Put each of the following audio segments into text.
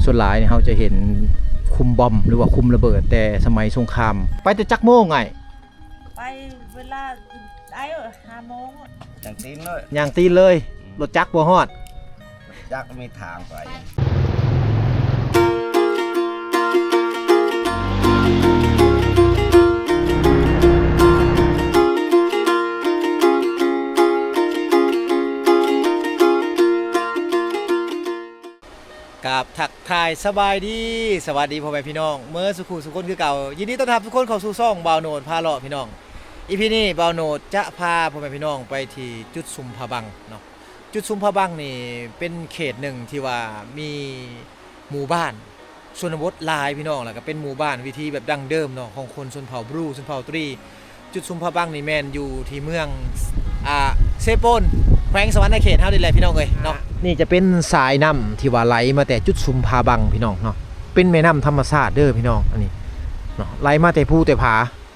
ສ່ວນຫຼາຍນີ້ເຮົາຈະເຫັນຂຸມບອມ ຫຼືວ່າຂຸມລະເບີດແຕ່ສະໄໝສົງຄາມ. ໄປແຕ່ຈັກໂມງອ້າຍ? ໄປເວລາໄດ້ຫ້າໂມງ. ຍ່າງຕີນເລີຍ. ຍ່າງຕີນເລີຍ. ອືມ. ລົດຈັກບໍ່ຮອດ. ຈັກມີທາງໄປ. ກາບທັກທາຍສະບາຍດີ ສະຫວັດດີພໍ່ແມ່ພີ່ນ້ອງເໝິດສູ່ຄູ່ສູ່ຄົນຄືເກົ່າ. ຍິນດີຕ້ອນຮັບທຸກຄົນເຂົ້າສູ່ຊ່ອງບ່າວໂນດພາເລາະພີ່ນ້ອງ. ອີພີນີ້ບ່າວໂນດຈະພາພໍ່ແມ່ພີ່ນ້ອງໄປທີ່ຈຸດຊຸມຜາບັງເນາະ. ຈຸດຊຸມຜາບັງນີ້ເປັນເຂດໜຶ່ງທີ່ວ່າມີໝູ່ບ້ານຊົນນະບົດຫຼາຍພີ່ນ້ອງ, ແລ້ວກໍເປັນໝູ່ບ້ານວິຖີແບບດັ້ງເດີມເນາະ ຂອງຄົນຊົນເຜົ່າບຣູ ຊົນເຜົ່າຕຣີ. ຈຸດຊຸມຜາບັງນີ້ແມ່ນຢູ່ທີ່ເມືອງ ອ່າ ເຊໂປນ ແຂວງສະຫວັນນະເຂດເຮົານີ້ແຫຼະພີ່ນ້ອງເອີຍເນາະ. ນີ້ຈະເປັນສາຍນ້ຳທີ່ວ່າໄຫຼມາແຕ່ຈຸດຊຸມຜາບັງພີ່ນ້ອງເນາະ. ເປັນແມ່ນ້ຳທຳມະຊາດເດີພີ່ນ້ອງ ອັນນີ້ເນາະ, ໄຫຼມາແຕ່ພູແຕ່ຜາ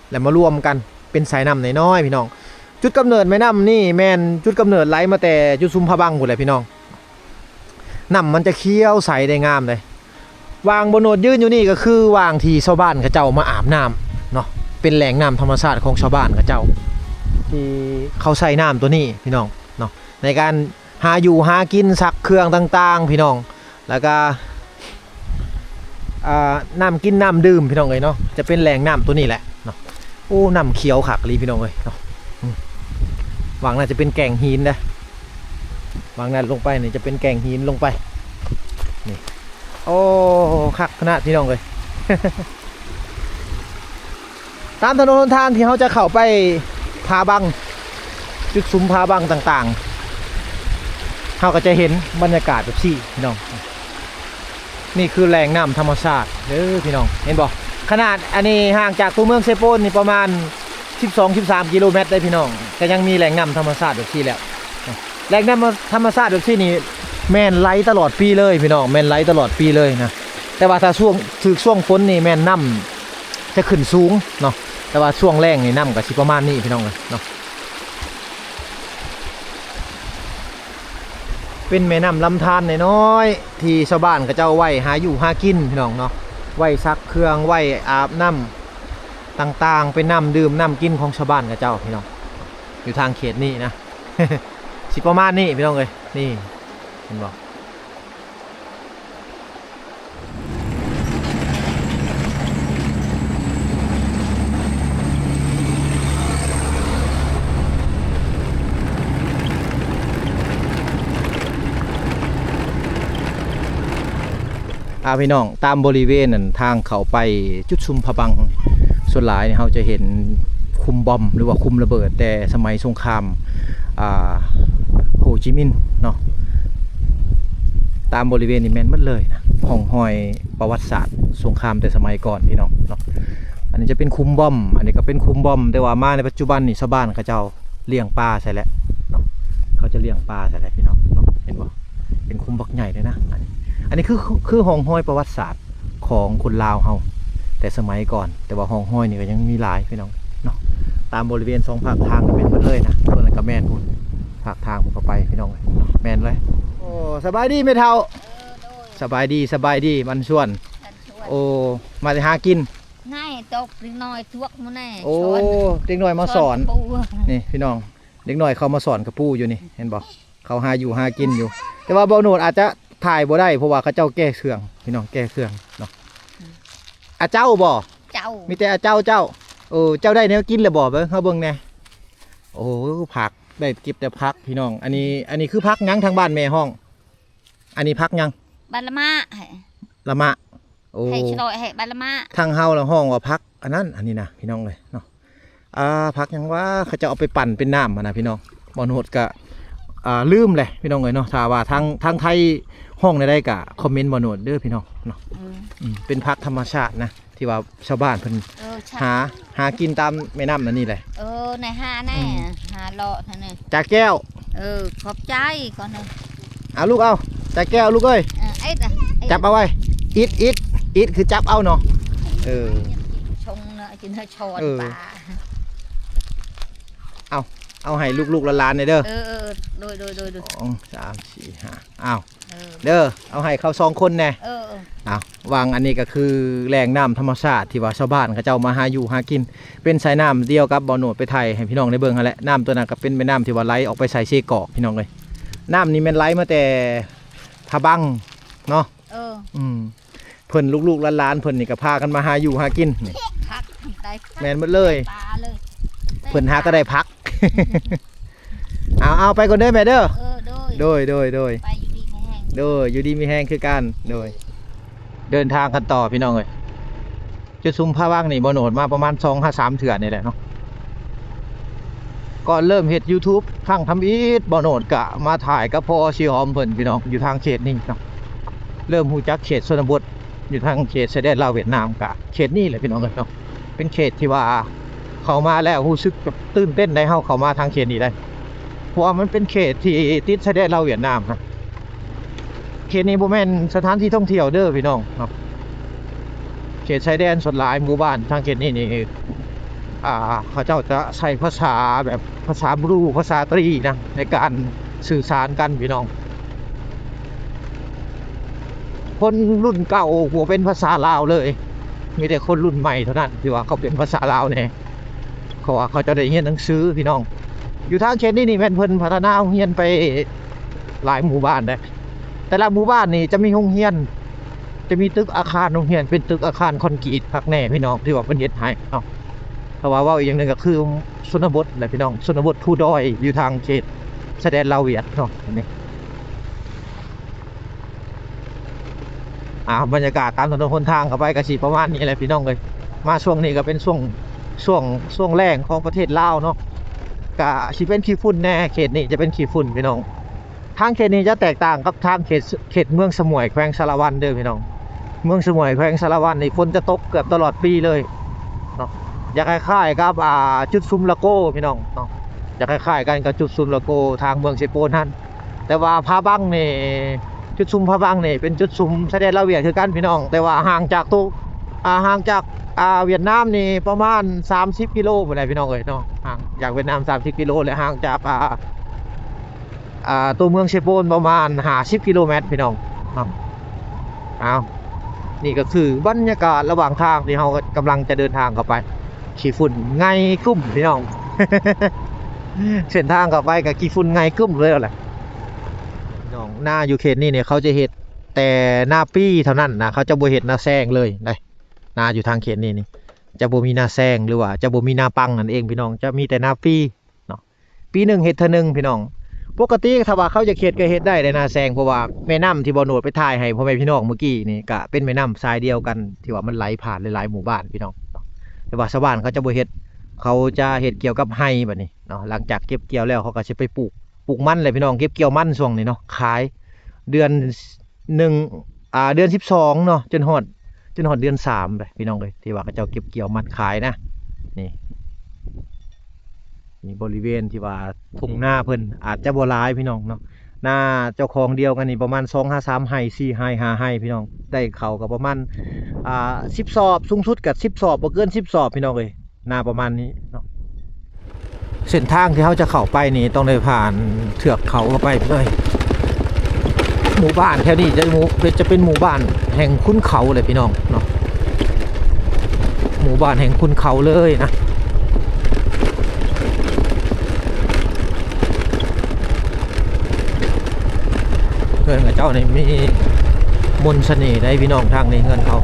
ແລ້ວມາລວມກັນເປັນສາຍນ້ຳນ້ອຍໆພີ່ນ້ອງ. ຈຸດກຳເນີດແມ່ນ້ຳນີ້ແມ່ນຈຸດກຳເນີດໄຫຼມາແຕ່ຈຸດຊຸມຜາບັງພຸ້ນແຫຼະພີ່ນ້ອງ. ນ້ຳມັນຈະຂຽວໃສໄດ້ງາມເດ້. ຫວ່າງບ່າວໂນດຢືນຢູ່ນີ້ກໍຄືຫວ່າງທີ່ຊາວບ້ານເຂົາເຈົ້າມາອາບນ້ຳເນາະ, ເປັນແຫຼ່ງນ້ຳທຳມະຊາດຂອງຊາວບ້ານເຂົາເຈົ້າ ທີ່ເຂົາໃຊ້ນ້ຳຕົວນີ້ພີ່ນ້ອງເນາະ ໃນການຫາຢູ່ຫາກິນ ຊັກເຄື່ອງຕ່າງໆພີ່ນ້ອງ. ແລ້ວກະ ອ່າ ນ້ຳກິນນ້ຳດື່ມພີ່ນ້ອງເອີຍເນາະ, ຈະເປັນແຫຼ່ງນ້ຳຕົວນີ້ແຫຼະເນາະ. ໂອ້ ນ້ຳຂຽວຄັກອີ່ຫຼີພີ່ນ້ອງເອີຍເນາະ. ອືມ ຫວ່າງນັ້ນຈະເປັນແກ້ງຫີນເດ້, ຫວ່າງນັ້ນລົງໄປນີ້ຈະເປັນແກ້ງຫີນລົງໄປນີ້. ໂອ້ ຄັກຂະໜາດພີ່ນ້ອງເອີຍ. ຕາມຖະໜົນຫົນທາງທີ່ເຮົາຈະເຂົ້າໄປຜາບັງ ຈຸດຊຸມຜາບັງຕ່າງໆ ເຮົາກໍຈະເຫັນບັນຍາກາດແບບນີ້ພີ່ນ້ອງ. ນີ້ຄືແຫຼ່ງນ້ຳທຳມະຊາດເດີພີ່ນ້ອງ ເຫັນບໍ່? ຂະໜາດອັນນີ້ຫ່າງຈາກຕົວເມືອງເຊໂປນນີ້ປະມານສິບສອງ ສິບສາມກິໂລແມັດເດ້ພີ່ນ້ອງ, ກໍຍັງມີແຫຼ່ງນ້ຳທຳມະຊາດແບບນີ້ແຫຼະ. ແຫຼ່ງນ້ຳທຳມະຊາດແບບນີ້ນີ້ແມ່ນໄຫຼຕະຫຼອດປີເລີຍພີ່ນ້ອງ, ແມ່ນໄຫຼຕະຫຼອດປີເລີຍນະ. ແຕ່ວ່າຖ້າຊ່ວງ ຖືກຊ່ວງຝົນນີ້ແມ່ນນ້ຳຈະຂຶ້ນສູງເນາະ, ແຕ່ວ່າຊ່ວງແລ້ງນີ້ນ້ຳກໍຊິປະມານນີ້ພີ່ນ້ອງເອີຍເນາະ. ເປັນແມ່ນ້ຳລຳທານນ້ອຍໆ ທີ່ຊາວບ້ານເຂົາເຈົ້າໄວ້ຫາຢູ່ຫາກິນພີ່ນ້ອງເນາະ, ໄວ້ຊັກເຄື່ອງ ໄວ້ອາບນ້ຳຕ່າງໆ ເປັນນ້ຳດື່ມນ້ຳກິນຂອງຊາວບ້ານເຂົາເຈົ້າພີ່ນ້ອງ. ຢູ່ທາງເຂດນີ້ນະ ຊິປະມານນີ້ພີ່ນ້ອງເອີຍ. ນີ້ ເຫັນບໍ່? ອ່າ ພີ່ນ້ອງ ຕາມບໍລິເວນນັ້ນ ທາງເຂົ້າໄປຈຸດຊຸມຜາບັງ ສ່ວນຫຼາຍນີ້ເຮົາຈະເຫັນຂຸມບອມ ຫຼືວ່າຂຸມລະເບີດແຕ່ສະໄໝສົງຄາມ ອ່າ ໂຮຈິມິນເນາະ. ຕາມບໍລິເວນນີ້ແມ່ນໝົດເລີຍນະ, ຮ່ອງຮອຍປະຫວັດສາດສົງຄາມແຕ່ສະໄໝກ່ອນພີ່ນ້ອງເນາະ. ອັນນີ້ຈະເປັນຂຸມບອມ, ອັນນີ້ກໍເປັນຂຸມບອມ, ແຕ່ວ່າມາໃນປັດຈຸບັນນີ້ຊາວບ້ານເຂົາເຈົ້າລ້ຽງປາໃສ່ແລ້ວເນາະ, ເຂົາຈະລ້ຽງປາໃສ່ແລ້ວພີ່ນ້ອງເນາະ. ເຫັນບໍ່? ເປັນຂຸມບັກໃຫຍ່ເລີຍນະ. ອັນນີ້ ອັນນີ້ຄື ຄື ຄືຮ່ອງຮອຍປະຫວັດສາດ ຂອງຄົນລາວເຮົາແຕ່ສະໄໝກ່ອນ, ແຕ່ວ່າຮ່ອງຮອຍນີ້ກໍຍັງມີຫຼາຍພີ່ນ້ອງເນາະ. ຕາມບໍລິເວນສອງພາກທາງກໍແມ່ນໝົດເລີຍນະ, ເພິ່ນນັ້ນກໍແມ່ນພຸ້ນ ພາກທາງພຸ້ນກໍໄປພີ່ນ້ອງເອີຍເນາະ. ແມ່ນເລີຍ. ໂອ້ ສະບາຍດີແມ່ເຖົ້າ. ເອີ ໂດຍ ສະບາຍດີ ສະບາຍດີ ບັນຊວນ. ບັນຊວນ. ໂອ້ ມາແຕ່ຫາກິນ. ນາຍ ຕົກເດັກນ້ອຍທວກໝູ່ແນ່. ໂອ້ ເດັກນ້ອຍມາສອນ. ນີ້ພີ່ນ້ອງ ເດັກນ້ອຍເຂົາມາສອນກະປູຢູ່ນີ້ ເຫັນບໍ່? ເຂົາຫາຢູ່ຫາກິນຢູ່, ແຕ່ວ່າບ່າວໂນດອາດຈະຖ່າຍບໍ່ໄດ້ ເພາະວ່າເຂົາເຈົ້າແກ້ເຄື່ອງ ພີ່ນ້ອງ ແກ້ເຄື່ອງເນາະ. ອາເຈົ້າບໍ່? ເຈົ້າ. ມີແຕ່ອາເຈົ້າເຈົ້າ. ເອີ ເຈົ້າໄດ້ແນວກິນແລ້ວບໍ່? ເບິ່ງ ເຮົາເບິ່ງແດ່. ໂອ້ ຜັກ ໄດ້ເກັບແຕ່ຜັກພີ່ນ້ອງ. ອັນນີ້ ອັນນີ້ຄືຜັກຫຍັງ ທາງບ້ານແມ່ຮ້ອງ? ອັນນີ້ຜັກຫຍັງ? ບັນລະມະ. ລະມະ. ໂອ້ ໃຫ້ສະໂລຍໃຫ້ບັນລະມະ. ທາງເຮົາລະຮ້ອງວ່າຜັກອັນນັ້ນອັນນີ້ນະ ພີ່ນ້ອງເອີຍເນາະ. ອ່າ ຜັກຫຍັງວະ ເຂົາເຈົ້າເອົາໄປປັ່ນເປັນນ້ຳຫັ້ນນະພີ່ນ້ອງ. ບ່າວໂນດກະ ອ່າ ລືມແຫຼະພີ່ນ້ອງເອີຍເນາະ. ຖ້າວ່າທາງ ທາງໄທຮ້ອງແນວໃດກະຄອມເມັນບ່າວໂນດເດີພີ່ນ້ອງເນາະ. ອືມ ອືມ ເປັນຜັກທຳມະຊາດນະ ທີ່ວ່າຊາວບ້ານເພິ່ນ ເອີ ໃຊ່ ຫາ ຫາກິນຕາມແມ່ນ້ຳອັນນີ້ແຫຼະ. ເອີ ໃນຫາແນ່ ອືມ ຫາເລາະຫັ້ນນະ. ຈາແກ້ວ. ເອີ ຂອບໃຈກ່ອນເດີ. ເອົາລູກເອົາ ຈາແກ້ວລູກເອີຍ. ເອີ ເອັດ ຈັບເອົາໄວ້ ອິດ ອິດ ອິດ ຄືຈັບເອົາເນາະ. ເອີ ຊົງເນາະ ກິນໃຫ້ຊອນ ເອີ ປາ. ເອົາ ເອົາໃຫ້ລູກໆຫຼານໆແດ່ເດີ. ເອີ ເອີ ໂດຍ ໂດຍ ໂດຍ ໂດຍ. ສອງ ສາມ ສີ່ ຫ້າ ເອົາ ເອີ ເດີ ເອົາໃຫ້ເຂົາສອງຄົນແດ່. ເອີ ເອີ ອ້າວ ຫວ່າງອັນນີ້ກໍຄືແຫຼ່ງນ້ຳທຳມະຊາດທີ່ວ່າຊາວບ້ານເຂົາເຈົ້າມາຫາຢູ່ຫາກິນ ເປັນສາຍນ້ຳດຽວກັບບ່າວໂນດໄປຖ່າຍໃຫ້ພີ່ນ້ອງໄດ້ເບິ່ງຫັ້ນແຫຼະ. ນ້ຳຕົວນັ້ນກໍເປັນແມ່ນ້ຳທີ່ວ່າໄຫຼອອກໄປໃສ່ເຊກອກ ພີ່ນ້ອງເອີຍ. ນ້ຳນີ້ແມ່ນໄຫຼມາແຕ່ພະບັງເນາະ. ເອີ ອືມ ເພິ່ນລູກໆຫຼານໆເພິ່ນນີ້ກໍພາກັນມາຫາຢູ່ຫາກິນນີ້ ຄັກໄດ້ ແມ່ນໝົດເລີຍ ປາເລີຍ ເພິ່ນຫາກໍໄດ້ຜັກ. ເອົາ ເອົາ ໄປກ່ອນເດີແມ່ເດີ. ເອີ ໂດຍ ໂດຍ ໂດຍ ໂດຍ ໄປຢູ່ດີມີແຮງ ໂດຍ ຢູ່ດີມີແຮງຄືກັນ ໂດຍ. ເດີນທາງກັນຕໍ່ພີ່ນ້ອງເອີຍ. ຈຸດຊຸມພະວັງນີ້ ບ່າວໂນດມາປະມານສອງຫາສາມເທື່ອນີ້ແຫຼະເນາະ. ກ່ອນເລີ່ມເຮັດ YouTube ຄັ້ງທຳອິດ ບ່າວໂນດກະມາຖ່າຍກັບພໍ່ຊີຫອມເພິ່ນ ພີ່ນ້ອງ ຢູ່ທາງເຂດນີ້ເນາະ. ເລີ່ມຮູ້ຈັກເຂດຊົນນະບົດ ຢູ່ທາງເຂດຊາຍແດນລາວຫວຽດນາມ ກະເຂດນີ້ແຫຼະ ພີ່ນ້ອງເອີຍເນາະ. ເປັນເຂດທີ່ວ່າເຂົ້າມາແລ້ວຮູ້ສຶກແບບຕື່ນເຕັ້ນໄດ໋ ເຮົາເຂົ້າມາທາງເຂດນີ້ໄດ໋ ເພາະວ່າມັນເປັນເຂດທີ່ຕິດຊາຍແດນລາວຫວຽດນາມນະ. ເຂດນີ້ບໍ່ແມ່ນສະຖານທີ່ທ່ອງທ່ຽວເດີພີ່ນ້ອງເນາະ. ເຂດຊາຍແດນສ່ວນຫຼາຍໝູ່ບ້ານທາງເຂດນີ້ນີ້ ອ່າ ເຂົາເຈົ້າຈະໃຊ້ພາສາແບບພາສາບຣູ ພາສາຕຣີນະ ໃນການສື່ສານກັນພີ່ນ້ອງ. ຄົນລຸ້ນເກົ່າບໍ່ເປັນພາສາລາວເລີຍ ມີແຕ່ຄົນລຸ້ນໃໝ່ເທົ່ານັ້ນທີ່ວ່າເຂົາເປັນພາສາລາວແດ່ ເພາະວ່າເຂົາເຈົ້າໄດ້ຮຽນໜັງສືພີ່ນ້ອງ. ຢູ່ທາງເຂດນີ້ນີ້ແມ່ນເພິ່ນພັດທະນາໂຮງຮຽນໄປຫຼາຍໝູ່ບ້ານເດ້. ແຕ່ລະໝູ່ບ້ານນີ້ຈະມີໂຮງຮຽນ ຈະມີຕຶກອາຄານໂຮງຮຽນ ເປັນຕຶກອາຄານຄອນກຣີດຄັກແນ່ພີ່ນ້ອງ ທີ່ວ່າເພິ່ນເຮັດໃຫ້ເນາະ. ຖ້າວ່າເວົ້າອີກຢ່າງໜຶ່ງກໍຄືຊົນນະບົດແຫຼະພີ່ນ້ອງ ຊົນນະບົດພູດອຍ ຢູ່ທາງເຂດຊາຍແດນລາວຫວຽດເນາະ. ອັນນີ້ ອ່າ ບັນຍາກາດຕາມຖະໜົນຫົນທາງເຂົ້າໄປກໍຊິປະມານນີ້ແຫຼະພີ່ນ້ອງເອີຍ. ມາຊ່ວງນີ້ກໍເປັນຊ່ວງ ຊ່ວງ ຊ່ວງແລ້ງຂອງປະເທດລາວເນາະ ກະຊິເປັນຂີ້ຝຸ່ນແດ່. ເຂດນີ້ຈະເປັນຂີ້ຝຸ່ນພີ່ນ້ອງ. ທາງເຂດນີ້ຈະແຕກຕ່າງກັບທາງເຂດ ເຂດເມືອງສະໝວຍ ແຂວງສາລະວັນເດີພີ່ນ້ອງ. ເມືອງສະໝວຍ ແຂວງສາລະວັນນີ້ ຝົນຈະຕົກເກືອບຕະຫຼອດປີເລີຍເນາະ. ຈະຄ້າຍໆກັບ ອ່າ ຈຸດຊຸມລະໂກພີ່ນ້ອງເນາະ ຈະຄ້າຍໆກັນກັບຈຸດຊຸມລະໂກທາງເມືອງເຊໂປນຫັ້ນ. ແຕ່ວ່າພະບັງນີ້ ຈຸດຊຸມພະບັງນີ້ເປັນຈຸດຊຸມຊາຍແດນລາວຫວຽດຄືກັນພີ່ນ້ອງ ແຕ່ວ່າຫ່າງຈາກໂຕ ອ່າ ຫ່າງຈາກ ອ່າ ຫວຽດນາມນີ້ປະມານສາມສິບກິໂລພຸ້ນແຫຼະພີ່ນ້ອງເອີຍເນາະ. ຫ່າງຈາກຫວຽດນາມສາມສິບກິໂລ ແລະ ຫ່າງຈາກ ອ່າ ອ່າ ຕົວເມືອງເຊໂປນປະມານຫ້າສິບກິໂລແມັດພີ່ນ້ອງເນາະ. ອ້າວ ນີ້ກໍຄືບັນຍາກາດລະຫວ່າງທາງທີ່ເຮົາກຳລັງຈະເດີນທາງເຂົ້າໄປ. ຂີ້ຝຸ່ນໄງ່ກຶ້ມພີ່ນ້ອງ ເສັ້ນທາງເຂົ້າໄປກໍຂີ້ຝຸ່ນໄງ່ກຶ້ມເລີຍແຫຼະ. ພີ່ນ້ອງ ນາຢູ່ເຂດນີ້ນີ້ເຂົາຈະເຮັດແຕ່ນາປີເທົ່ານັ້ນນະ ເຂົາຈະບໍ່ເຮັດນາແຊງເລີຍໄດ໋. ນາຢູ່ທາງເຂດນີ້ນີ້ຈະບໍ່ມີນາແຊງ ຫຼືວ່າຈະບໍ່ມີນາປັງນັ້ນເອງພີ່ນ້ອງ ຈະມີແຕ່ນາປີເນາະ. ປີໜຶ່ງເຮັດເທື່ອໜຶ່ງພີ່ນ້ອງ. ປົກກະຕິຖ້າວ່າເຂົາຢາກເຮັດກໍເຮັດໄດ້ເດ້ນາແຊງ ເພາະວ່າແມ່ນ້ຳທີ່ບ່າວໂນດໄປຖ່າຍໃຫ້ພໍ່ແມ່ພີ່ນ້ອງມື້ກີ້ນີ້ ກະເປັນແມ່ນ້ຳສາຍດຽວກັນ ທີ່ວ່າມັນໄຫຼຜ່ານຫຼາຍໆໝູ່ບ້ານພີ່ນ້ອງ. ແຕ່ວ່າຊາວບ້ານເຂົາຈະບໍ່ເຮັດ ເຂົາຈະເຮັດກ່ຽວກັບໄຮ່ບັດນີ້ເນາະ. ຫຼັງຈາກເກັບກ່ຽວແລ້ວ ເຂົາກໍຊິໄປປູກ ປູກມັນແຫຼະພີ່ນ້ອງ. ເກັບກ່ຽວມັນຊ່ວງນີ້ເນາະ ຂາຍເດືອນ ໜຶ່ງ ອ່າ ເດືອນສິບສອງເນາະ ຈົນຮອດ ຈົນຮອດເດືອນສາມໄປພີ່ນ້ອງເອີຍ ທີ່ວ່າເຂົາເຈົ້າເກັບກ່ຽວມັນຂາຍນະ. ນີ້ ນີ້ບໍລິເວນທີ່ວ່າທົ່ງນາເພິ່ນອາດຈະບໍ່ຫຼາຍພີ່ນ້ອງເນາະ. ນາເຈົ້າຂອງດຽວກັນນີ້ປະມານສອງຫາສາມໄຮ່ ສີ່ໄຮ່ ຫ້າໄຮ່ພີ່ນ້ອງ. ໄດ້ເຂົ້າກໍປະມານ ອ່າ ສິບສອບ ສູງສຸດກໍສິບສອບ ບໍ່ເກີນສິບສອບພີ່ນ້ອງເອີຍ. ນາປະມານນີ້ເນາະ. ເສັ້ນທາງທີ່ເຮົາຈະເຂົ້າໄປນີ້ຕ້ອງໄດ້ຜ່ານເທືອກເຂົາເຂົ້າໄປເລີຍ. ໝູ່ບ້ານແຖວນີ້ຈະໝູ່ ຈະເປັນໝູ່ບ້ານແຫ່ງຂຸນເຂົາເລີຍພີ່ນ້ອງເນາະ ໝູ່ບ້ານແຫ່ງຂຸນເຂົາເລີຍນະ. ເຮືອນເຂົາເຈົ້ານີ້ມີມົນສະເໜ່ໄດ໋ພີ່ນ້ອງ. ທາງນີ້ເຮືອນເຂົາ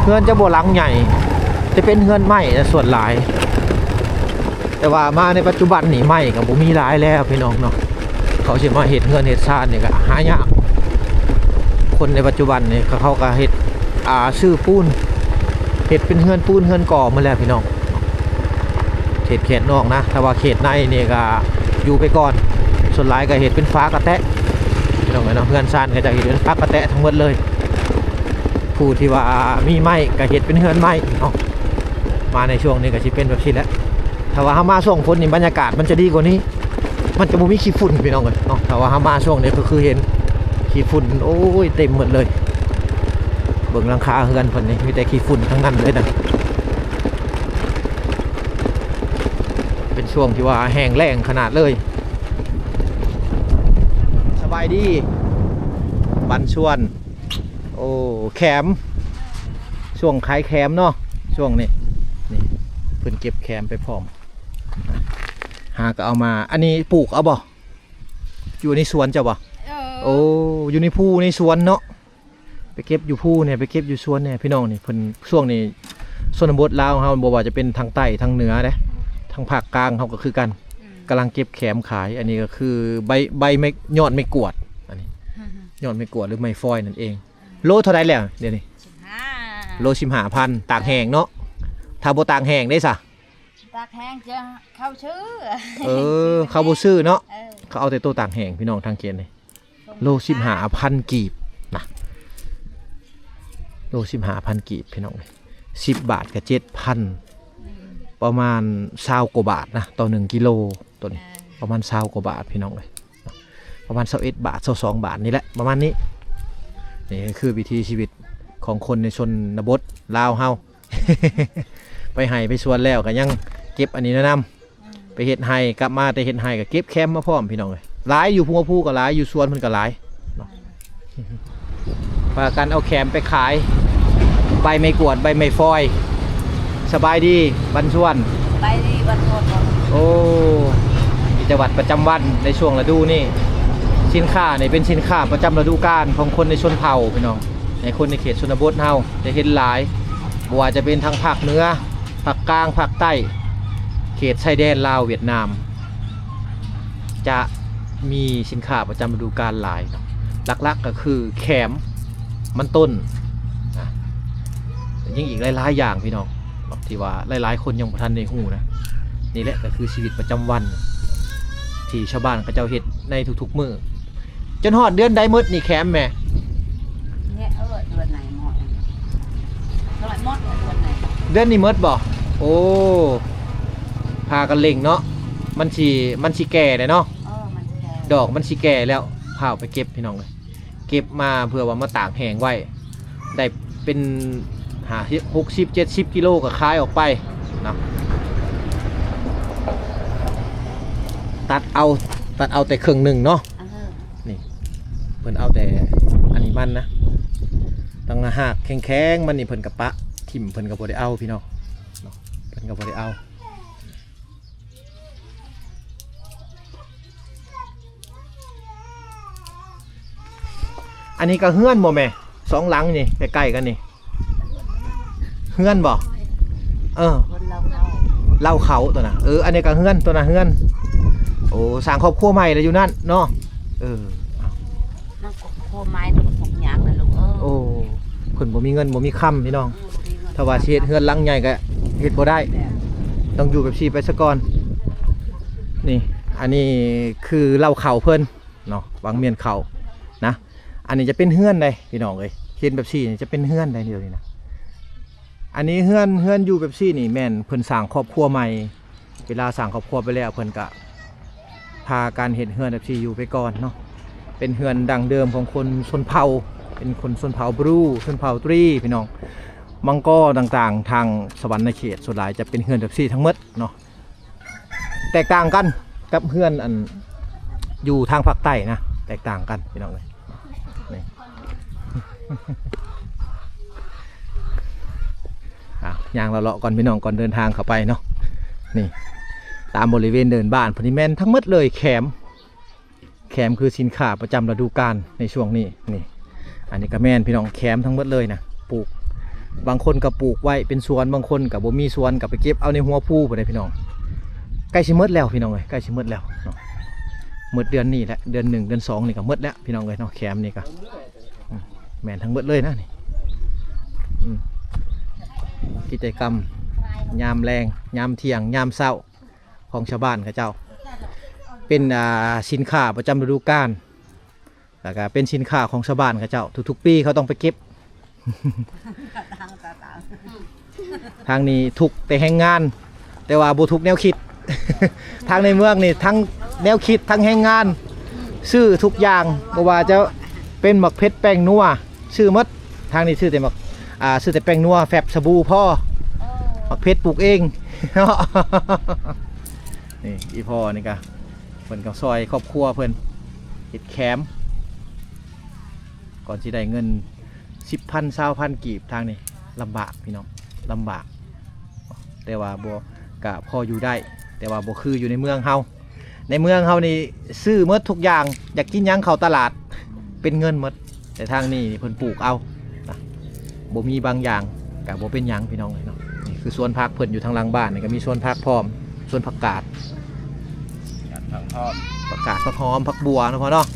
ເຮືອນຈະບໍ່ຫຼັງໃຫຍ່ ຈະເປັນເຮືອນໄມ້ສ່ວນຫຼາຍ. ແຕ່ວ່າມາໃນປັດຈຸບັນນີ້ໄມ້ກໍບໍ່ມີຫຼາຍແລ້ວພີ່ນ້ອງເນາະ. ເຂົາຊິມາເຮັດເຮືອນເຮັດຊານນີ້ກໍຫາຍາກ. ຄົນໃນປັດຈຸບັນນີ້ເຂົາກໍເຮັດ ອ່າ ຊື້ປູນ ເຮັດເປັນເຮືອນປູນເຮືອນກໍ່ໝົດແລ້ວພີ່ນ້ອງ. ເຂດ ເຂດນອກນະ ແຕ່ວ່າເຂດໃນນີ້ກໍຢູ່ໄປກ່ອນ. ສ່ວນຫຼາຍກໍເຮັດເປັນຝາກະແຕະພີ່ນ້ອງເອີຍເນາະ. ເຮືອນຊານເຂົາເຈົ້າເຮັດເປັນຝາກະແຕະທັງໝົດເລີຍ. ຜູ້ທີ່ວ່າມີໄມ້ກໍເຮັດເປັນເຮືອນໄມ້ເນາະ. ມາໃນຊ່ວງນີ້ກໍຊິເປັນແບບຊີ້ແຫຼະ. ຖ້າວ່າເຮົາມາຊ່ວງຝົນນີ້ ບັນຍາກາດມັນຈະດີກວ່ານີ້ ມັນຈະບໍ່ມີຂີ້ຝຸ່ນພີ່ນ້ອງເອີຍເນາະ. ຖ້າວ່າເຮົາມາຊ່ວງນີ້ກໍຄືເຫັນຂີ້ຝຸ່ນ ໂອ້ຍ ເຕັມໝົດເລີຍ. ເບິ່ງຫຼັງຄາເຮືອນເພິ່ນນີ້ ມີແຕ່ຂີ້ຝຸ່ນທັງນັ້ນເລີຍນະ. ເປັນຊ່ວງທີ່ວ່າແຫ້ງແລ້ງຂະໜາດເລີຍ. ສະບາຍດີ ບັນຊວນ. ໂອ້ ແຂມ ຊ່ວງຂາຍແຂມເນາະ ຊ່ວງນີ້ ນີ້ ເພິ່ນເກັບແຂມໄປພ້ອມ ຫາກໍເອົາມາ. ອັນນີ້ປູກເອົາບໍ່? ຢູ່ໃນສວນເຈົ້າບໍ່? ເອີ ໂອ້ ຢູ່ໃນພູໃນສວນເນາະ. ໄປເກັບຢູ່ພູແດ່ ໄປເກັບຢູ່ສວນແດ່ ພີ່ນ້ອງ. ນີ້ເພິ່ນ ຊ່ວງນີ້ຊົນນະບົດລາວເຮົາ ບໍ່ວ່າຈະເປັນທາງໃຕ້ທາງເໜືອເດ້ ທາງພາກກາງເຮົາກໍຄືກັນ ອືມ ກຳລັງເກັບແຂມຂາຍ. ອັນນີ້ກໍຄືໃບ ໃບໄມ້ ຍອດໄມ້ກວາດ ອັນນີ້ ອືມ ຍອດໄມ້ກວາດ ຫຼື ໄມ້ຟອຍນັ້ນເອງ. ໂລເທົ່າໃດແລ້ວດຽວນີ້? ສິບຫ້າ ໂລສິບຫ້າພັນ ຕາກແຫ້ງເນາະ. ຖ້າບໍ່ຕາກແຫ້ງເດ້ຊະ? ຕາກແຫ້ງຈະເຂົາຊື້ ເອີ ເຂົາບໍ່ຊື້ເນາະ. ເອີ ເຂົາເອົາແຕ່ໂຕຕາກແຫ້ງ ພີ່ນ້ອງ ທາງເຂດນີ້. ໂລສິບຫ້າພັນກີບນະ ໂລສິບຫ້າພັນກີບ ພີ່ນ້ອງເອີຍ. ສິບບາດກໍເຈັດພັນ ອືມ ປະມານຊາວກວ່າບາດນະ ຕໍ່ໜຶ່ງກິໂລ ໂຕນີ້ ອ່າ ປະມານຊາວກວ່າບາດ ພີ່ນ້ອງເອີຍ. ປະມານຊາວເອັດບາດ ຊາວສອງບາດນີ້ແຫຼະ ປະມານນີ້. ນີ້ຄືວິຖີຊີວິດຂອງຄົນໃນຊົນນະບົດລາວເຮົາ ໄປໄຮ່ໄປສວນແລ້ວກໍຍັງເກັບອັນນີ້ນຳ ອືມ ໄປເຮັດໄຮ່ ກັບມາແຕ່ເຮັດໄຮ່ກໍເກັບແຂມມາພ້ອມ ພີ່ນ້ອງເອີຍ. ຫຼາຍຢູ່ ຫົວພູກໍຫຼາຍ ຢູ່ສວນເພິ່ນກໍຫຼາຍເນາະ. ພາກັນເອົາແຂມໄປຂາຍ ໃບໄມ້ກວາດ ໃບໄມ້ຟອຍ. ສະບາຍດີ ບັນຊວນ. ສະບາຍດີ ບັນຊວນ. ໂອ້ ກິດຈະວັດປະຈຳວັນໃນຊ່ວງລະດູນີ້ ສິນຄ້ານີ້ເປັນສິນຄ້າປະຈຳລະດູການຂອງຄົນໃນຊົນເຜົ່າ ພີ່ນ້ອງ. ໃນຄົນໃນເຂດຊົນນະບົດເຮົາຈະເຫັນຫຼາຍ ບໍ່ວ່າຈະເປັນທາງພາກເໜືອ ພາກກາງ ພາກໃຕ້ ເຂດຊາຍແດນລາວຫວຽດນາມ ຈະມີສິນຄ້າປະຈຳລະດູການຫຼາຍເນາະ. ຫຼັກໆກໍຄືແຂມ ມັນຕົ້ນນະ ຍັງອີກຫຼາຍໆຢ່າງ ພີ່ນ້ອງ ທີ່ວ່າຫຼາຍໆຄົນຍັງບໍ່ທັນໄດ້ຮູ້ນະ. ນີ້ແຫຼະກໍຄືຊີວິດປະຈຳວັນທີ່ຊາວບ້ານເຂົາເຈົ້າເຮັດໃນທຸກໆມື້. ຈົນຮອດເດືອນໃດໝົດນີ້ແຄມແມ່? ເດືອນນີ້ໝົດເດືອນໃດໝົດ ເດືອນນີ້ໝົດບໍ່? ໂອ້ ພາກັນເລັ່ງເນາະ ມັນຊິ ມັນຊິແກ່ແລ້ວເນາະ. ເອີ ມັນຊິແກ່ ດອກມັນຊິແກ່ແລ້ວ ພາອອກໄປເກັບ ພີ່ນ້ອງເອີຍ. ເກັບມາເພື່ອວ່າມາຕາກແຫ້ງໄວ້ ໄດ້ເປັນຫ້າ ຫົກສິບ ເຈັດສິບກິໂລກໍຂາຍອອກໄປເນາະ. ຕັດເອົາ ຕັດເອົາແຕ່ເຄິ່ງໜຶ່ງເນາະ. ນີ້ ເພິ່ນເອົາແຕ່ອັນນີ້ມັນນະ ຕັ້ງຫາກແຂງໆມັນນີ້ ເພິ່ນກໍປະຖິ້ມ ເພິ່ນກໍບໍ່ໄດ້ເອົາ ພີ່ນ້ອງເນາະ ເພິ່ນກໍບໍ່ໄດ້ເອົາ. ອັນນີ້ກໍເຮືອນບໍ່ແມ່? ສອງຫຼັງນີ້ໃກ້ໆກັນນີ້ ເຮືອນບໍ່? ເອີ ເຮືອນລາວເຂົາ ລາວເຂົາຕົວນະ. ເອີ ອັນນີ້ກໍເຮືອນ ຕົວນະເຮືອນ. ໂອ້ ສ້າງຄອບຄົວໃໝ່ແລ້ວຢູ່ນັ້ນເນາະ. ເອີ ມັນກໍຄົວໃໝ່ ທຸກຢ່າງນະລູກເອີຍ. ໂອ້ ເພິ່ນບໍ່ມີເງິນບໍ່ມີຄຳ ພີ່ນ້ອງ. ອືມ ບໍ່ມີເງິນ ຖ້າວ່າຊິເຮັດເຮືອນຫຼັງໃຫຍ່ກໍເຮັດບໍ່ໄດ້ ແມ່ນ ຕ້ອງຢູ່ແບບຊີ້ໄປສາກ່ອນ. ນີ້ ອັນນີ້ຄືເລົ້າເຂົ້າເພິ່ນເນາະ ຫວ່າງມ້ຽນເຂົ້ານະ. ອັນນີ້ຈະເປັນເຮືອນໃດ໋ ພີ່ນ້ອງເອີຍ ເຫັນແບບຊີ້ນີ້ຈະເປັນເຮືອນໃດ໋ ດຽວນີ້ນະ. ອັນນີ້ເຮືອນ ເຮືອນຢູ່ແບບຊີ້ນີ້ແມ່ນເພິ່ນສ້າງຄອບຄົວໃໝ່. ເວລາສ້າງຄອບຄົວໄປແລ້ວ ເພິ່ນກະພາກັນເຮັດເຮືອນແບບຊີ້ຢູ່ໄປກ່ອນເນາະ. ເປັນເຮືອນດັ້ງເດີມຂອງຄົນຊົນເຜົ່າ ເປັນຄົນຊົນເຜົ່າບຣູ ຊົນເຜົ່າຕຣີ ພີ່ນ້ອງ. ມັງກໍຕ່າງໆ ທາງສະຫວັນນະເຂດ ສ່ວນຫຼາຍຈະເປັນເຮືອນແບບຊີ້ທັງໝົດເນາະ. ແຕກຕ່າງກັນກັບເຮືອນອັນຢູ່ທາງພາກໃຕ້ນະ ແຕກຕ່າງກັນ ພີ່ນ້ອງເອີຍ. ນີ້ ອ່າ ຍ່າງເລາະໆກ່ອນ ພີ່ນ້ອງ ກ່ອນເດີນທາງເຂົ້າໄປເນາະ. ນີ້ ຕາມບໍລິເວນເດີ່ນບ້ານພຸ້ນນີ້ແມ່ນທັງໝົດເລີຍ ແຂມ ແຂມຄືສິນຄ້າປະຈຳລະດູການໃນຊ່ວງນີ້. ນີ້ ອັນນີ້ກໍແມ່ນ ພີ່ນ້ອງ ແຂມທັງໝົດເລີຍນະ ປູກ ບາງຄົນກໍປູກໄວ້ເປັນສວນ ບາງຄົນກໍບໍ່ມີສວນ ກໍໄປເກັບເອົາໃນຫົວພູພຸ້ນເດ້ ພີ່ນ້ອງ. ໃກ້ຊິໝົດແລ້ວ ພີ່ນ້ອງເອີຍ ໃກ້ຊິໝົດແລ້ວເນາະ ໝົດເດືອນນີ້ແຫຼະ ເດືອນໜຶ່ງ ເດືອນສອງນີ້ກໍໝົດແລ້ວ ພີ່ນ້ອງເອີຍເນາະ. ແຂມນີ້ກໍ ອືມ ແມ່ນທັງໝົດເລີຍນະນີ້ ອືມ ກິດຈະກຳຍາມແລງ ຍາມທ່ຽງ ຍາມເຊົ້າ ຂອງຊາວບ້ານເຂົາເຈົ້າ ເປັນ ອ່າ ສິນຄ້າປະຈຳລະດູການ ແລ້ວກະເປັນສິນຄ້າຂອງຊາວບ້ານເຂົາເຈົ້າ ທຸກໆປີເຂົາຕ້ອງໄປເກັບ. ທາງນີ້ທຸກແຕ່ແຮງງານ ແຕ່ວ່າບໍ່ທຸກແນວຄິດ. ທາງໃນເມືອງນີ້ທັງແນວຄິດທັງແຮງງານ ຊື້ທຸກຢ່າງ ບໍ່ວ່າຈະເປັນໝາກເຜັດແປ້ງນົວ ຊື້ໝົດ. ທາງນີ້ຊື້ແຕ່ໝາກ ອ່າ ຊື້ແຕ່ແປ້ງນົວ ແຟັບ ສະບູພໍ. ໝາກເຜັດປູກເອງເນາະ. ນີ້ອີ່ພໍ່ນີ້ກະ ເພິ່ນກໍຊ່ອຍຄອບຄົວເພິ່ນເຮັດແຄມ ກ່ອນຊິໄດ້ເງິນ ສິບພັນ ຊາວພັນກີບ ທາງນີ້ລຳບາກພີ່ນ້ອງ ລຳບາກ ແຕ່ວ່າບໍ່ ກະພໍຢູ່ໄດ້ ແຕ່ວ່າບໍ່ຄືຢູ່ໃນເມືອງເຮົາ ໃນເມືອງເຮົານີ້ຊື້ໝົດທຸກຢ່າງ ຢາກກິນຫຍັງເຂົ້າຕະຫຼາດ ເປັນເງິນໝົດ ແຕ່ທາງນີ້ນີ້ເພິ່ນປູກເອົານະ ບໍ່ມີບາງຢ່າງກະບໍ່ເປັນຫຍັງພີ່ນ້ອງເອີຍເນາະ. ນີ້ຄືສວນຜັກເພິ່ນຢູ່ທາງຫຼັງບ້ານນີ້ ກະມີສວນຜັກພ້ອມ ສວນຜັກກາດ ຜັກຫອມ ຜັກກາດ ຜັກຫອມ ຜັກບົ່ວເນາະພໍ່ເນາະ.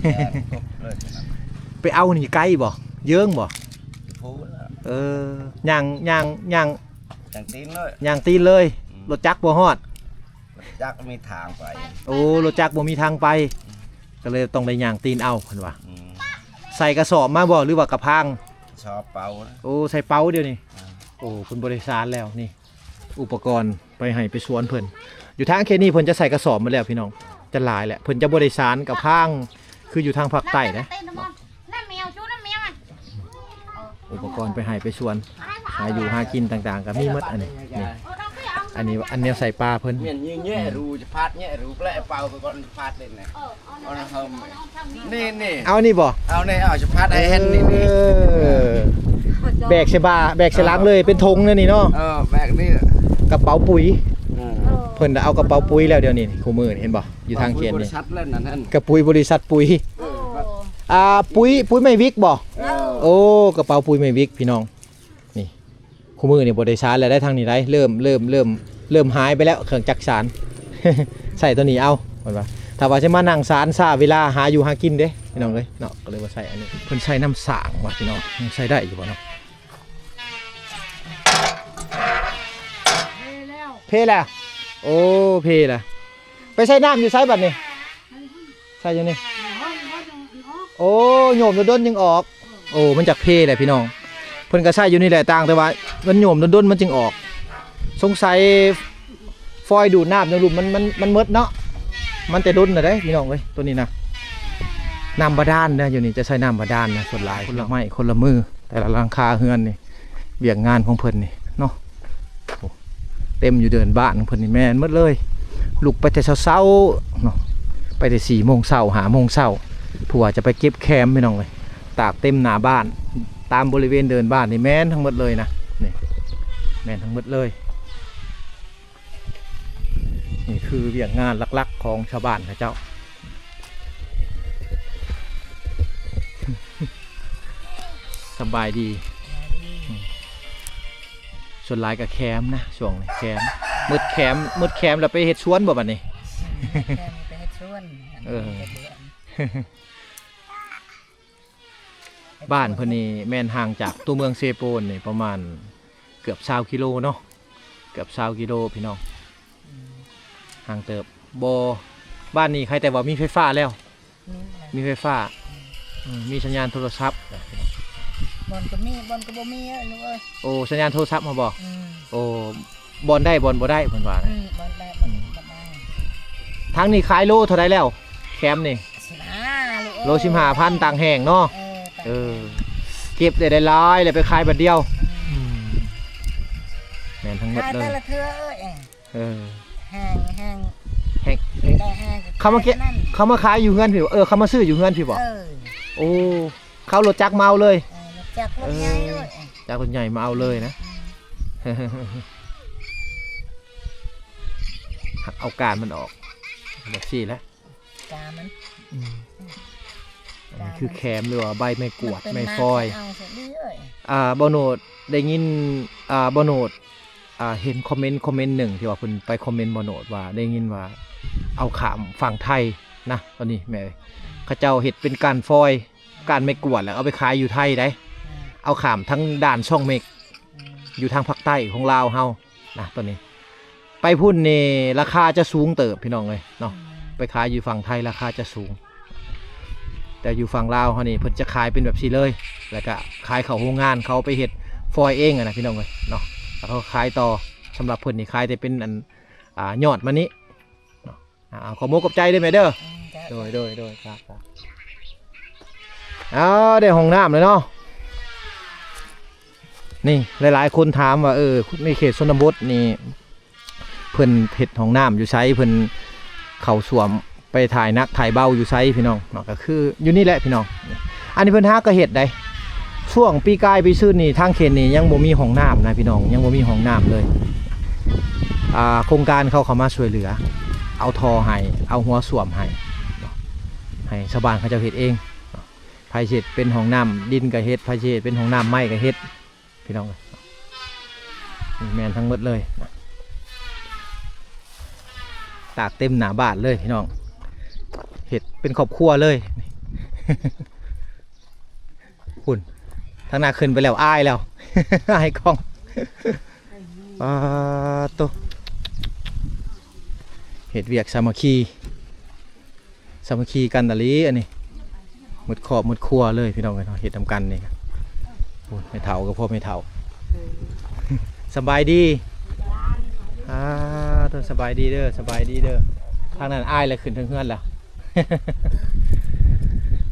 ແມ່ນ ຄົບເລີຍ ໄປເອົານີ້ໄກບໍ່? ເຢິງບໍ່? ຢູ່ພຸ້ນລະ ເອີ ຍ່າງ ຍ່າງ ຍ່າງ ຍ່າງຕີນເລີຍ ຍ່າງຕີນເລີຍ ອືມ ລົດຈັກບໍ່ຮອດ ລົດຈັກມີທາງໄປ ໂອ້ ລົດຈັກບໍ່ມີທາງໄປ ກໍເລີຍຕ້ອງໄດ້ຍ່າງຕີນເອົາ ເພິ່ນວ່າ ອືມ ໃສ່ກະສອບມາບໍ່ ຫຼືວ່າກະພາງ? ກະສອບເປົານະ ໂອ້ ໃສ່ເປົາດຽວນີ້ ອືມ ໂອ້ ເພິ່ນບໍ່ໄດ້ສານແລ້ວນີ້ ອຸປະກອນໄປໄຮ່ໄປສວນເພິ່ນ ຢູ່ທາງເຂດນີ້ເພິ່ນຈະໃສ່ກະສອບໝົດແລ້ວພີ່ນ້ອງ ຈະຫຼາຍແຫຼະ ເພິ່ນຈະບໍ່ໄດ້ສານກະພາງ ຄືຢູ່ທາງພາກໃຕ້ເດ້ ນ້ຳແມວ ຊູນ້ຳແມວ ອຸປະກອນໄປໄຮ່ໄປສວນ ຫາຢູ່ຫາກິນຕ່າງໆ ກໍມີໝົດ ອັນນີ້ ນີ້ ອັນນີ້ ອັນແນວໃສ່ປາເພິ່ນ ແມ່ນແຍະຮູ ຈະພາດແຍະຮູແປເປົາກ່ອນ ຈະພາດເລີຍນະ ເອີ ເອົານີ້ ນີ້ ນີ້ ເອົານີ້ບໍ່? ເອົານີ້ ເອົາ ຈະພາດໃຫ້ເຫັນນີ້ ນີ້ ເອີ ເອີ ແບກໃສ່ບ່າ ແບກໃສ່ຫຼັງເລີຍ ເປັນຖົງແນວນີ້ເນາະ ເອີ ແບກນີ້ ກະເປົາປຸ໋ຍ ເອີ ເພິ່ນເອົາກະເປົາປຸ໋ຍແລ້ວ ດຽວນີ້ ຄູ່ມື້ນີ້ ເຫັນບໍ່? ຢູ່ທາງເຂດນີ້ ກະປຸ໋ຍບໍລິສັດປຸ໋ຍ ເອີ ອ່າ ປຸ໋ຍ ປຸ໋ຍໄມ້ວິກບໍ່? ເອີ ໂອ້ ກະເປົາປຸ໋ຍໄມ້ວິກພີ່ນ້ອງ ນີ້ ຄູ່ມື້ນີ້ບໍ່ໄດ້ສານແລ້ວໄດ໋ ທາງນີ້ໄດ໋ ເລີ່ມ ເລີ່ມ ເລີ່ມ ເລີ່ມຫາຍໄປແລ້ວ ເຄື່ອງຈັກສານ ໃຊ້ໂຕນີ້ເອົາ ເພິ່ນວ່າ ຖ້າວ່າຊິມານັ່ງສານຊ້າເວລາຫາຢູ່ຫາກິນເດ້ ພີ່ນ້ອງເອີຍເນາະ ກໍເລີຍວ່າໃຊ້ອັນນີ້ ເພິ່ນໃຊ້ນ້ຳສ້າງວ່າ ພີ່ນ້ອງ ໃຊ້ໄດ້ຢູ່ບໍ່ເນາະ? ເພແລ້ວ ໂອ້ ເພແລ້ວ ໄປໃສ່ນ້ຳຢູ່ໃສບັດນີ້? ໃສ່ຢູ່ນີ້ ໂອ້ ໂຍມດົນໆຈຶ່ງອອກ ໂອ້ ມັນຈັກເພແຫຼະພີ່ນ້ອງ ເພິ່ນກໍໃສ່ຢູ່ນີ້ແຫຼະ ຕ່າງແຕ່ວ່າມັນໂຍມດົນໆມັນຈຶ່ງອອກ ສົງໄສຟອຍດູດນ້ຳໃນລຸ່ມມັນ ມັນ ມັນໝົດເນາະ ມັນແຕ່ດົນແລ້ວເດ້ ພີ່ນ້ອງເອີຍ ໂຕນີ້ນະ ນ້ຳບາດານນະ ຢູ່ນີ້ຈະໃຊ້ນ້ຳບາດານນະ ສ່ວນຫຼາຍ ຄົນລະໄມ້ຄົນລະມື ແຕ່ລະຫຼັງຄາເຮືອນນີ້ ວຽກງານຂອງເພິ່ນນີ້ເນາະ ໂອ້ ເຕັມຢູ່ເດີ່ນບ້ານຂອງເພິ່ນນີ້ ແມ່ນໝົດເລີຍ ລຸກໄປແຕ່ເຊົ້າໆເນາະ ໄປແຕ່ສີ່ໂມງເຊົ້າ ຫ້າໂມງເຊົ້າ ເພື່ອວ່າຈະໄປເກັບແຄມ ພີ່ນ້ອງເອີຍ ຕາກເຕັມໜ້າບ້ານ ຕາມບໍລິເວນເດີ່ນບ້ານນີ້ ແມ່ນທັງໝົດເລີຍນະ ນີ້ ແມ່ນທັງໝົດເລີຍ. ນີ້ຄືວຽກງານຫຼັກໆຂອງຊາວບ້ານເຂົາເຈົ້າ. ສະບາຍດີ. ສ່ວນຫຼາຍກໍແຄມນະ ຊ່ວງນີ້ແຄມ ໝົດແຄມ ໝົດແຄມແລ້ວໄປເຮັດສວນບໍ່ບັດນີ້? ແຄມໄປເຮັດສວນ. ເອີ ບ້ານເພິ່ນນີ້ແມ່ນຫ່າງຈາກຕົວເມືອງເຊໂປນນີ້ປະມານເກືອບຊາວກິໂລເນາະ ເກືອບຊາວກິໂລພີ່ນ້ອງ ອືມ ຫ່າງເຕີບ. ບໍ່ ບ້ານນີ້ໃຄແຕ່ວ່າມີໄຟຟ້າແລ້ວ ມີແລ້ວ ມີໄຟຟ້າ ອືມ ອືມ ມີສັນຍານໂທລະສັບ. ບ່ອນກໍມີ ບ່ອນກໍບໍ່ມີເອີຍລູກເອີຍ. ໂອ້ ສັນຍານໂທລະສັບຫັ້ນບໍ່? ອືມ ໂອ້ ບ່ອນໄດ້ ບ່ອນບໍ່ໄດ້ເພິ່ນວ່ານະ. ອືມ ບ່ອນໄດ້ ບ່ອນ ອືມ ບໍ່ໄດ້. ທາງນີ້ຂາຍໂລເທົ່າໃດແລ້ວ ແຄມນີ້? ສິບຫ້າ ໂລສິບຫ້າພັນ ຕ່າງແຫ້ງເນາະ. ເອີ ເອີ ເກັບໄດ້ຫຼາຍໆ ແລ້ວໄປຂາຍບາດດຽວ. ອືມ ອືມ ແມ່ນທັງໝົດເລີຍ ຂາຍແຕ່ລະເທື່ອເອີຍ. ເອີ ແຫ້ງ ແຫ້ງ ແຫ້ງ ເອີຍ ເຂົ້າມາເກັບ ເຂົ້າມາຂາຍຢູ່ເຮືອນພີ້ບໍ່? ເອີ ເຂົ້າມາຊື້ຢູ່ເຮືອນພີ້ບໍ່? ເອີ ໂອ້ ເຂົາລົດຈັກມາເອົາເລີຍ. ເອີ ລົດຈັກລົດໃຫຍ່ເລີຍ ຈັກລົດໃຫຍ່ມາເອົາເລີຍນະ. ອືມ ຫັກເອົາການມັນອອກ ແບບຊີ້ແຫຼະ ກາມັນ. ອືມ ອັນນີ້ຄືແຄມ ຫຼືວ່າໃບໄມ້ກວາດ ໄມ້ຟອຍ. ອ່າ ບ່າວໂນດໄດ້ຍິນ ອ່າ ບ່າວໂນດ ອ່າ ເຫັນຄອມເມັນ ຄອມເມັນໜຶ່ງ ທີ່ວ່າເພິ່ນໄປຄອມເມັນບ່າວໂນດວ່າ ໄດ້ຍິນວ່າເອົາຂ້າມຝັ່ງໄທນະ ຕອນນີ້ແມ່ເອີຍ ເຂົາເຈົ້າເຮັດເປັນການຟອຍ ການໄມ້ກວາດ ແລ້ວເອົາໄປຂາຍຢູ່ໄທໄດ໋. ອືມ ເອົາຂ້າມທາງດ່ານຊ່ອງເມັກ ອືມ ຢູ່ທາງພາກໃຕ້ຂອງລາວເຮົານະ ຕອນນີ້ ໄປພຸ້ນນີ້ລາຄາຈະສູງເຕີບ ພີ່ນ້ອງເອີຍເນາະ. ອືມ ໄປຂາຍຢູ່ຝັ່ງໄທລາຄາຈະສູງ ແຕ່ຢູ່ຝັ່ງລາວເຮົານີ້ເພິ່ນຈະຂາຍເປັນແບບຊີ້ເລີຍ ແລ້ວກະຂາຍເຂົ້າໂຮງງານ ເຂົາໄປເຮັດຟອຍເອງຫັ້ນນະ ພີ່ນ້ອງເອີຍເນາະ ແລ້ວເຂົາຂາຍຕໍ່. ສຳລັບເພິ່ນນີ້ຂາຍແຕ່ເປັນອັນ ອ່າ ຍອດມານີ້ເນາະ. ອ່າ ຂໍມຸກຂອບໃຈເດີແມ່ເດີ. ອືມ ຈ້າ ໂດຍ ໂດຍ ໂດຍ ຈ້າ ຈ້າ. ອ້າວ ໄດ້ຫ້ອງນ້ຳແລ້ວເນາະ. ນີ້ ຫຼາຍໆຄົນຖາມວ່າ ເອີ ໃນເຂດຊົນນະບົດນີ້ ເພິ່ນເຮັດຫ້ອງນ້ຳຢູ່ໃສ ເພິ່ນເຂົ້າສ້ວມໄປຖ່າຍໜັກຖ່າຍເບົາຢູ່ໃສ ພີ່ນ້ອງເນາະ. ກໍຄືຢູ່ນີ້ແຫຼະ ພີ່ນ້ອງ ອັນນີ້ເພິ່ນຫາກໍເຮັດໄດ໋ ຊ່ວງປີກາຍປີຊືນນີ້ ທາງເຂດນີ້ຍັງບໍ່ມີຫ້ອງນ້ຳນະພີ່ນ້ອງ, ຍັງບໍ່ມີຫ້ອງນ້ຳເລີຍ. ອ່າ ໂຄງການເຂົາເຂົ້າມາຊ່ວຍເຫຼືອ ເອົາທໍ່ໃຫ້ ເອົາຫົວສ້ວມໃຫ້ ໃຫ້ຊາວບ້ານເຂົາເຈົ້າເຮັດເອງ. ໃຜຊິເຮັດເປັນຫ້ອງນ້ຳດິນກໍເຮັດ, ໃຜຊິເຮັດເປັນຫ້ອງນ້ຳໄມ້ກໍເຮັດ ພີ່ນ້ອງ. ນີ້ແມ່ນທັງໝົດເລີຍ, ຕາກເຕັມໜ້າບ້ານເລີຍພີ່ນ້ອງ, ເຮັດເປັນຄອບຄົວເລີຍ. ພຸ້ນ ທາງໜ້າຂຶ້ນໄປແລ້ວ ອາຍແລ້ວ ອາຍກ້ອງ. ປາໂຕ ເຮັດວຽກສາມັກຄີ ສາມັກຄີກັນອີ່ຫຼີອັນນີ້, ໝົດຄອບໝົດຄົວເລີຍພີ່ນ້ອງເອີຍເນາະ, ເຮັດນຳກັນນີ້. ໂອ້ຍ ແມ່ເຖົ້າກໍພໍ່ແມ່ເຖົ້າ. ສະບາຍດີ. ອ່າ ໂຕ ສະບາຍດີເດີ ສະບາຍດີເດີ. ທາງນັ້ນອາຍແລ້ວ ຂຶ້ນເທິງເຮືອນແລ້ວ.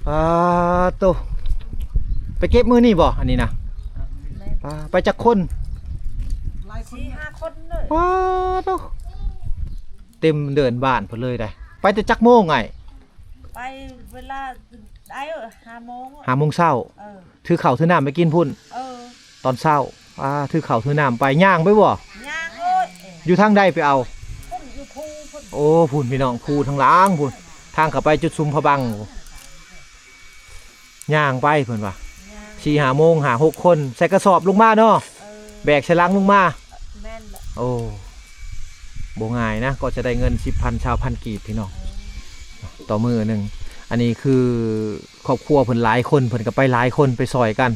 ປາໂຕ ໄປເກັບມື້ນີ້ບໍ່ ອັນນີ້ນະ? ແມ່ນ. ປາ ໄປຈັກຄົນ? ສີ່ຫ້າຄົນເລີຍ. ປາໂຕ ເຕັມເດີ່ນບ້ານເພິ່ນເລີຍໄດ໋. ໄປແຕ່ຈັກໂມງອ້າຍ? ໄປເວລາໄດ້ ເອີ ຫ້າໂມງ. ຫ້າໂມງເຊົ້າ. ເອີ ຖືເຂົ້າຖືນ້ຳໄປກິນພຸ້ນ. ເອີ ຕອນເຊົ້າ. ອ່າ ຖືເຂົ້າຖືນ້ຳໄປ. ຍ່າງໄປບໍ່? ຍ່າງເອີຍ. ຢູ່ທາງໃດໄປເອົາ? ພຸ້ນ ຢູ່ພູພຸ້ນ. ໂອ້ ພຸ້ນພີ່ນ້ອງ, ພູທາງຫຼັງພຸ້ນ, ທາງເຂົ້າໄປຈຸດສຸມພະບັງ. ຍ່າງໄປເພິ່ນວ່າ ຍ່າງ ສີ່ຫ້າໂມງ ຫ້າຫົກຄົນ ໃສ່ກະສອບລົງມາເນາະ. ເອີ ແບກໃສ່ຫຼັງລົງມາ. ແມ່ນແຫຼະ. ໂອ້ ບໍ່ງ່າຍນະ ກໍຈະໄດ້ເງິນສິບພັນ ຊາວພັນກີບພີ່ນ້ອງ. ເອີ ຕໍ່ມື້ໜຶ່ງ. ອັນນີ້ຄືຄອບຄົວເພິ່ນຫຼາຍຄົນ ເພິ່ນກໍໄປຫຼາຍຄົນ ໄປຊ່ອຍກັນ,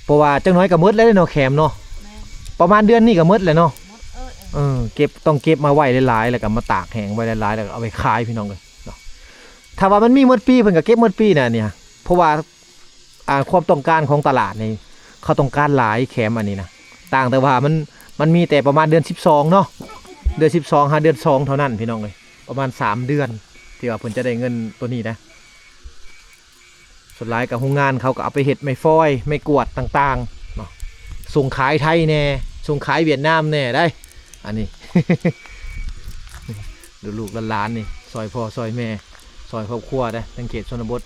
ເພາະວ່າຈັກໜ້ອຍກໍໝົດແລ້ວເນາະ ແຄມເນາະ. ແມ່ນ. ປະມານເດືອນນີ້ກໍໝົດແລ້ວເນາະ. ໝົດ. ເອີ ເອີ ເກັບ ຕ້ອງເກັບມາໄວ້ຫຼາຍໆ ແລ້ວກໍມາຕາກແຫ້ງໄວ້ຫຼາຍໆ ແລ້ວກໍເອົາໄປຂາຍພີ່ນ້ອງເອີຍເນາະ. ຖ້າວ່າມັນມີໝົດປີ ເພິ່ນກໍເກັບໝົດປີນະ ອັນນີ້ ເພາະວ່າ ອ່າ ຄວາມຕ້ອງການຂອງຕະຫຼາດນີ້ ເຂົາຕ້ອງການຫຼາຍ ແຄມອັນນີ້ນະ. ຕ່າງແຕ່ວ່າມັນ ມັນມີແຕ່ປະມານເດືອນສິບສອງເນາະ, ເດືອນສິບສອງຫາເດືອນສອງເທົ່ານັ້ນພີ່ນ້ອງເອີຍ, ປະມານສາມເດືອນ ທີ່ວ່າເພິ່ນຈະໄດ້ເງິນໂຕນີ້ນະ. ສ່ວນຫຼາຍກໍໂຮງງານເຂົາກໍເອົາໄປເຮັດໄມ້ຟອຍ ໄມ້ກວາດຕ່າງໆເນາະ, ສົ່ງຂາຍໄທແດ່ ສົ່ງຂາຍຫວຽດນາມແດ່ໄດ໋ ອັນນີ້. ລູກໆຫຼານໆນີ້ ຊ່ອຍພໍ່ຊ່ອຍແມ່ ຊ່ອຍຄອບຄົວເດ້ ທາງເຂດຊົນນະບົດ.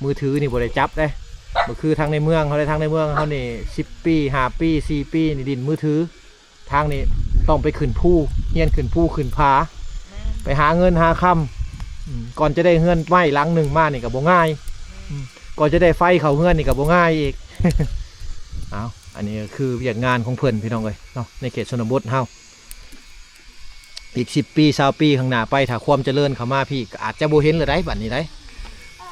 ມືຖືນີ້ບໍ່ໄດ້ຈັບເດ້ ບໍ່ຄືທາງໃນເມືອງເຮົາເດ້. ທາງໃນເມືອງເຮົານີ້ ສິບປີ ຫ້າປີ ສີ່ປີນີ້ຫຼິ້ນມືຖື, ທາງນີ້ຕ້ອງໄປຂຶ້ນພູ ຮຽນຂຶ້ນພູຂຶ້ນຜາ. ແມ່ນ. ໄປຫາເງິນຫາຄຳ. ອືມ ກ່ອນຈະໄດ້ເຮືອນໄມ້ຫຼັງໜຶ່ງມານີ້ກໍບໍ່ງ່າຍ. ອືມ ກ່ອນຈະໄດ້ໄຟເຂົ້າເຮືອນນີ້ກໍບໍ່ງ່າຍອີກ. ເອົາ ອັນນີ້ກໍຄືວຽກງານຂອງເພິ່ນພີ່ນ້ອງເອີຍເນາະ ໃນເຂດຊົນນະບົດເຮົາ. ອີກສິບປີ ຊາວປີຂ້າງໜ້າໄປ ຖ້າຄວາມຈະເລີນເຂົ້າມາພີ້ ກໍອາດຈະບໍ່ເຫັນແລ້ວໄດ໋ ບັດນີ້ໄດ໋.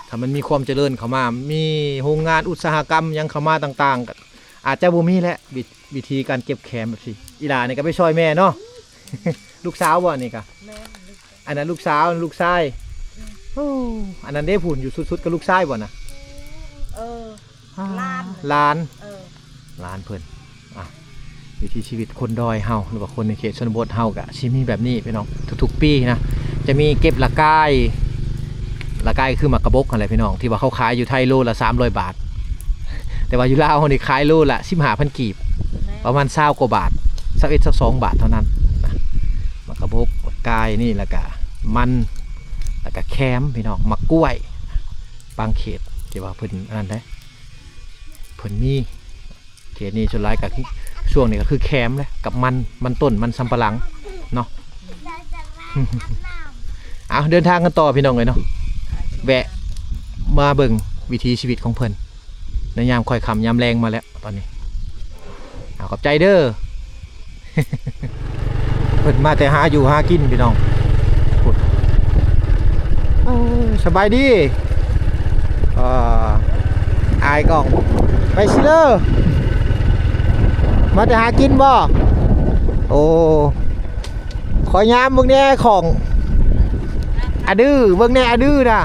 ຖ້າມັນມີຄວາມຈະເລີນເຂົ້າມາ ມີໂຮງງານອຸດສາຫະກຳຫຍັງເຂົ້າມາຕ່າງໆ ກໍອາດຈະບໍ່ມີແລ້ວ ວິ ວິທີການເກັບແຄມແບບຊີ້. ອີຫຼ້ານີ້ກໍໄປຊ່ອຍແມ່ເນາະ. ລູກສາວບໍ່ນີ້ກະ? ແມ່ນ. ອັນນັ້ນລູກສາວ ລູກຊາຍ. ອືມ. ໂອ້ ອັນນັ້ນເດ້ ຜູ້ຢູ່ສຸດໆ ກໍລູກຊາຍບໍ່ນະ? ເອີ. ອ່າ ຫຼານ ຫຼານ ເອີ ຫຼານເພິ່ນ. ອ່ະ ວິຖີຊີວິດຄົນດອຍເຮົາ ຫຼືວ່າຄົນໃນເຂດຊົນນະບົດເຮົາກະຊິມີແບບນີ້ພີ່ນ້ອງ. ທຸກໆປີນະ ຈະມີເກັບລະກາຍ, ລະກາຍຄືໝາກກະບົກຫັ້ນແຫຼະພີ່ນ້ອງ ທີ່ວ່າເຂົາຂາຍຢູ່ໄທໂລລະສາມຮ້ອຍບາດ, ແຕ່ວ່າຢູ່ລາວເຮົານີ້ຂາຍໂລລະສິບຫ້າພັນກີບ ປະມານຊາວກວ່າບາດ ຊາວເອັດ ຊາວສອງບາດເທົ່ານັ້ນນະ. ໝາກກະບົກ ລະກາຍນີ້ ລະກະມັນ ລະກະແຄມພີ່ນ້ອງ ໝາກກ້ວຍ. ບາງເຂດທີ່ວ່າເພິ່ນອັນນັ້ນເດ້ ເພິ່ນມີ ເຂດນີ້ສ່ວນຫຼາຍກໍຄື ຊ່ວງນີ້ກໍຄືແຄມແຫຼະ ກັບມັນ ມັນຕົ້ນ ມັນສຳປະຫຼັງເນາະ. ເອົາ ເດີນທາງກັນຕໍ່ພີ່ນ້ອງເອີຍເນາະ, ແວະມາເບິ່ງວິຖີຊີວິດຂອງເພິ່ນໃນຍາມຄ່ອຍຄ່ຳຍາມແລງມາແລ້ວຕອນນີ້. ເອົາ ຂອບໃຈເດີ. ເພິ່ນມາແຕ່ຫາຢູ່ຫາກິນພີ່ນ້ອງ. ໂອ້ ສະບາຍດີ. ເອີ ອ້າຍກ້ອງ ໄປຊິເລີ ມາແຕ່ຫາກິນບໍ່? ໂອ້ ຂໍຍາມເບິ່ງແດ່ຂອງອາດື ເບິ່ງແດ່ອາດືນະ.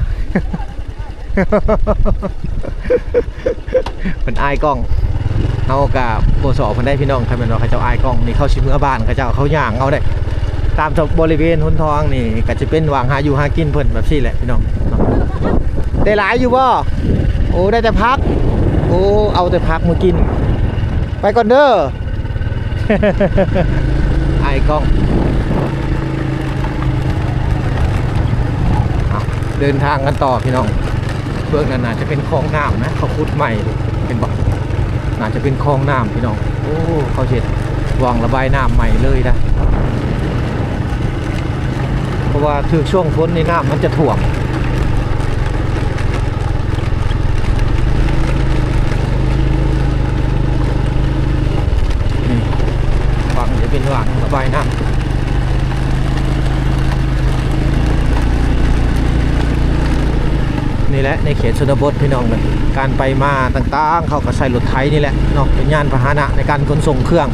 ເພິ່ນອ້າຍກ້ອງ ເຮົາກະບໍ່ສໍເພິ່ນໄດ້ພີ່ນ້ອງ. ຄັນແມ່ນວ່າເຂົາເຈົ້າອ້າຍກ້ອງນີ້ ເຂົາຊິເມືອບ້ານເຂົາເຈົ້າ ເຂົາຍ່າງເອົາເດ້. ຕາມບໍລິເວນຫົນທາງນີ້ກະຈະເປັນຫວ່າງຫາຢູ່ຫາກິນເພິ່ນແບບຊີ້ແຫຼະພີ່ນ້ອງ. ໄດ້ຫຼາຍຢູ່ບໍ່? ໂອ້ ໄດ້ແຕ່ຜັກ. ໂອ້ ເອົາແຕ່ຜັກມາກິນ. ໄປກ່ອນເດີ. ອ້າຍກ້ອງ ເອົາ ເດີນທາງກັນຕໍ່ພີ່ນ້ອງ. ເບື້ອງນັ້ນໜ້າຈະເປັນຄອງນ້ຳນະ ເຂົາຂຸດໃໝ່ ເຫັນບໍ່? ໜ້າຈະເປັນຄອງນ້ຳພີ່ນ້ອງ. ໂອ້ ເຂົາເຮັດຫວ່າງລະບາຍນ້ຳໃໝ່ເລີຍນະ ເພາະວ່າຖືກຊ່ວງຝົນນີ້ນ້ຳມັນຈະຖ້ວມ. ນີ້ ຫວ່າງຈະເປັນຫວ່າງລະບາຍນ້ຳ. ນີ້ແຫຼະ ໃນເຂດຊົນນະບົດພີ່ນ້ອງເອີຍ ການໄປມາຕ່າງໆ ເຂົາກໍໃຊ້ລົດໄຖນີ້ແຫຼະເນາະ ເປັນຍານພາຫະນະໃນການຂົນສົ່ງເຄື່ອງ.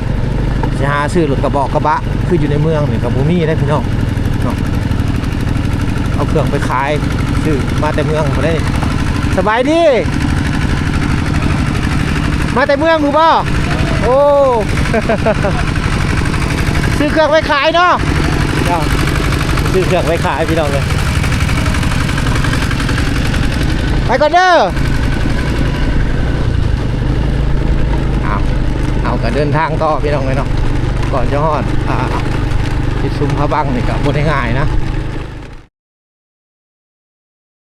ຊິຫາຊື້ລົດກະບອກກະບະຄືຢູ່ໃນເມືອງນີ້ກໍບໍ່ມີເດ້ພີ່ນ້ອງເນາະ. ເອົາເຄື່ອງໄປຂາຍ ຊື້ມາແຕ່ເມືອງພຸ້ນເດ້. ສະບາຍດີ ມາແຕ່ເມືອງພຸ້ນບໍ່? ໂອ້ ຊື້ເຄື່ອງໄປຂາຍເນາະ. ເຈົ້າ ຊື້ເຄື່ອງໄປຂາຍພີ່ນ້ອງເອີຍ. ໄປກ່ອນເດີ. ເອົາ ເຮົາກໍເດີນທາງຕໍ່ພີ່ນ້ອງເອີຍເນາະ ກ່ອນຈະຮອດ ອ່າ ທີ່ຊຸມພະບັງນີ້ກໍບໍ່ໄດ້ງ່າຍນະ.